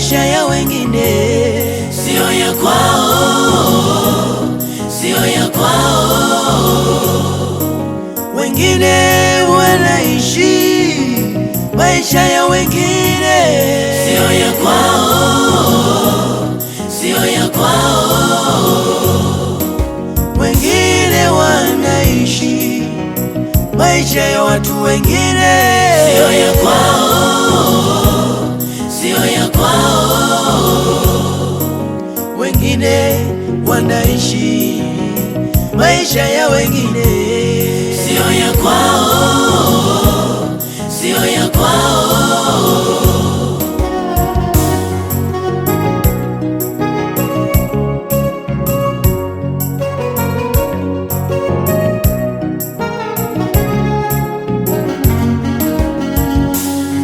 maisha ya wengine, sio ya kwao, sio ya kwao. Wengine wanaishi maisha ya wengine, sio ya kwao, sio ya kwao. Wengine wanaishi maisha ya watu wengine, sio ya kwao, sio ya kwao. Wengine wanaishi maisha ya wengine, sio ya kwao, sio ya kwao.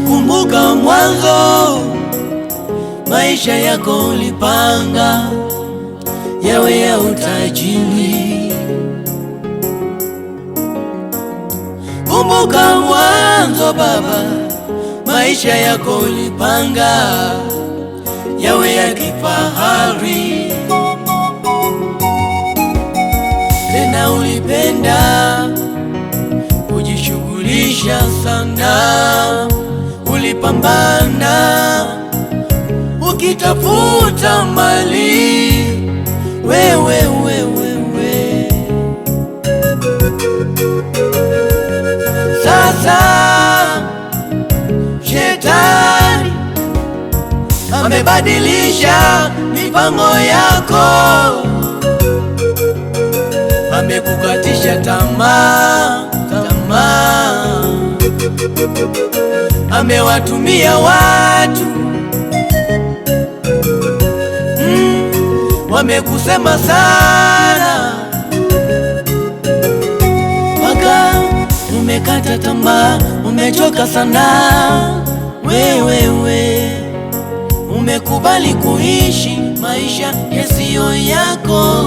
Kumbuka mwanzo, maisha yako ulipanga yawe ya utajiri. Kumbuka mwanzo baba, maisha yako ulipanga yawe ya kifahari. Tena ulipenda kujishughulisha sana, ulipambana ukitafuta mali wewe wewe we. Sasa shetani amebadilisha mipango yako, amekukatisha tamaa, tamaa, amewatumia watu wamekusema sana mpaka umekata tamaa, umechoka sana wewewe, umekubali kuishi maisha yasiyo yako.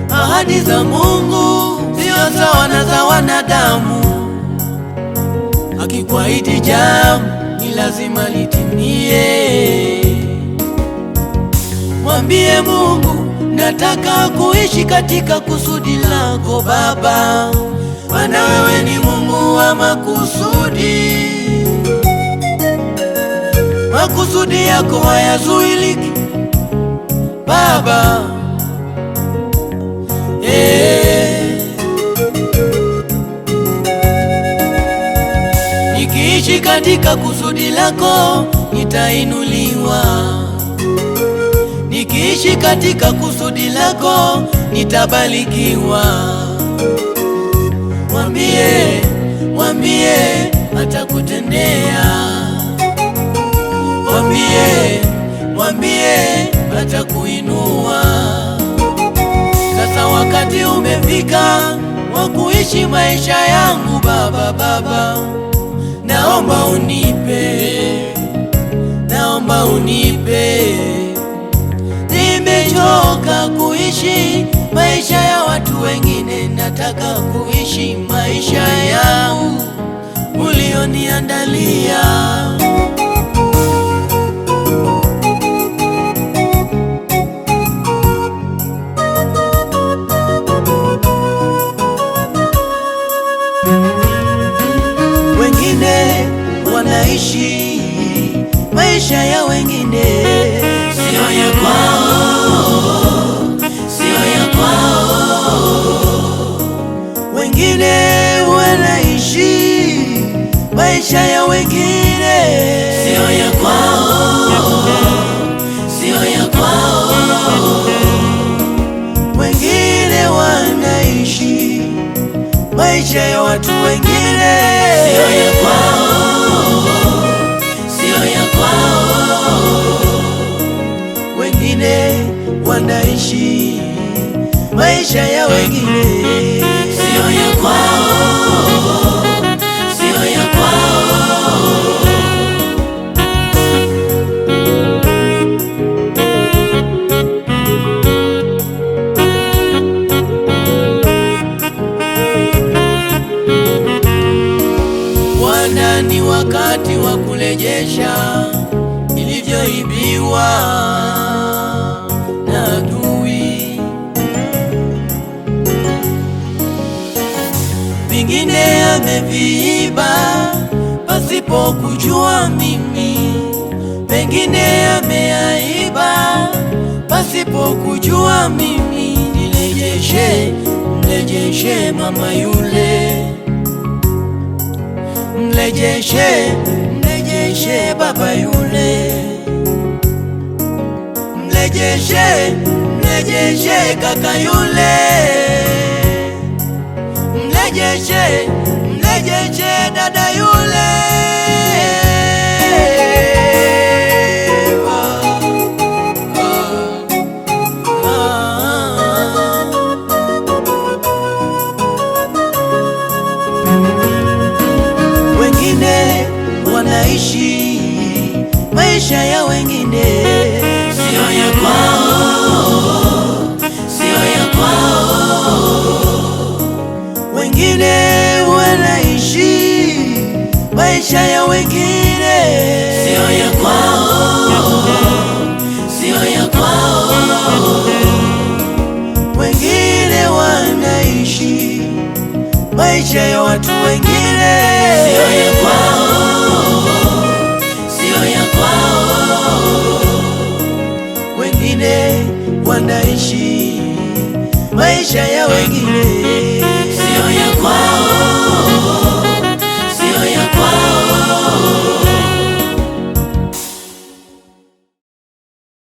Ahadi za Mungu sio sawa na za wanadamu. Akikuahidi jambo ni lazima litimie. Mwambie Mungu, nataka kuishi katika kusudi lako Baba, maana wewe ni Mungu wa makusudi. Makusudi yako hayazuiliki Baba. Nikiishi katika kusudi lako nitainuliwa. Nikiishi katika kusudi lako nitabarikiwa. Mwambie, mwambie atakutendea. Mwambie, mwambie atakuinua. Sasa wakati umefika wa kuishi maisha yangu Baba, Baba, naomba unipe, naomba unipe. Nimechoka kuishi maisha ya watu wengine, nataka kuishi maisha yangu ulioniandalia. Wengine wanaishi maisha ya wengine, sio ya kwao, sio ya kwao. Wengine wanaishi maisha ya wengine, sio ya kwao, sio ya kwao. Wengine wanaishi maisha ya watu wengine, sio ya kwao, sio ya kwao. Wengine wanaishi maisha ya wengine, sio ya kwao, sio ya kwao. Bwana, ni wakati wa kurejesha yameibiwa na adui, vingine ameviiba pasipo kujua mimi, pengine ameaiba pasipo kujua mimi. Nirejeshe, mrejeshe mama yule, mrejeshe, mrejeshe baba yule, mrejeshe, mrejeshe kaka yule, mrejeshe, mrejeshe dada yule. Wengine wanaishi maisha ya wengine, sio ya kwao, sio ya kwao. Wengine wanaishi maisha ya wengine, sio ya kwao, sio ya kwao. Wengine wanaishi maisha ya watu wengine, sio ya kwao, sio ya kwao. Wengine wanaishi maisha ya wengine.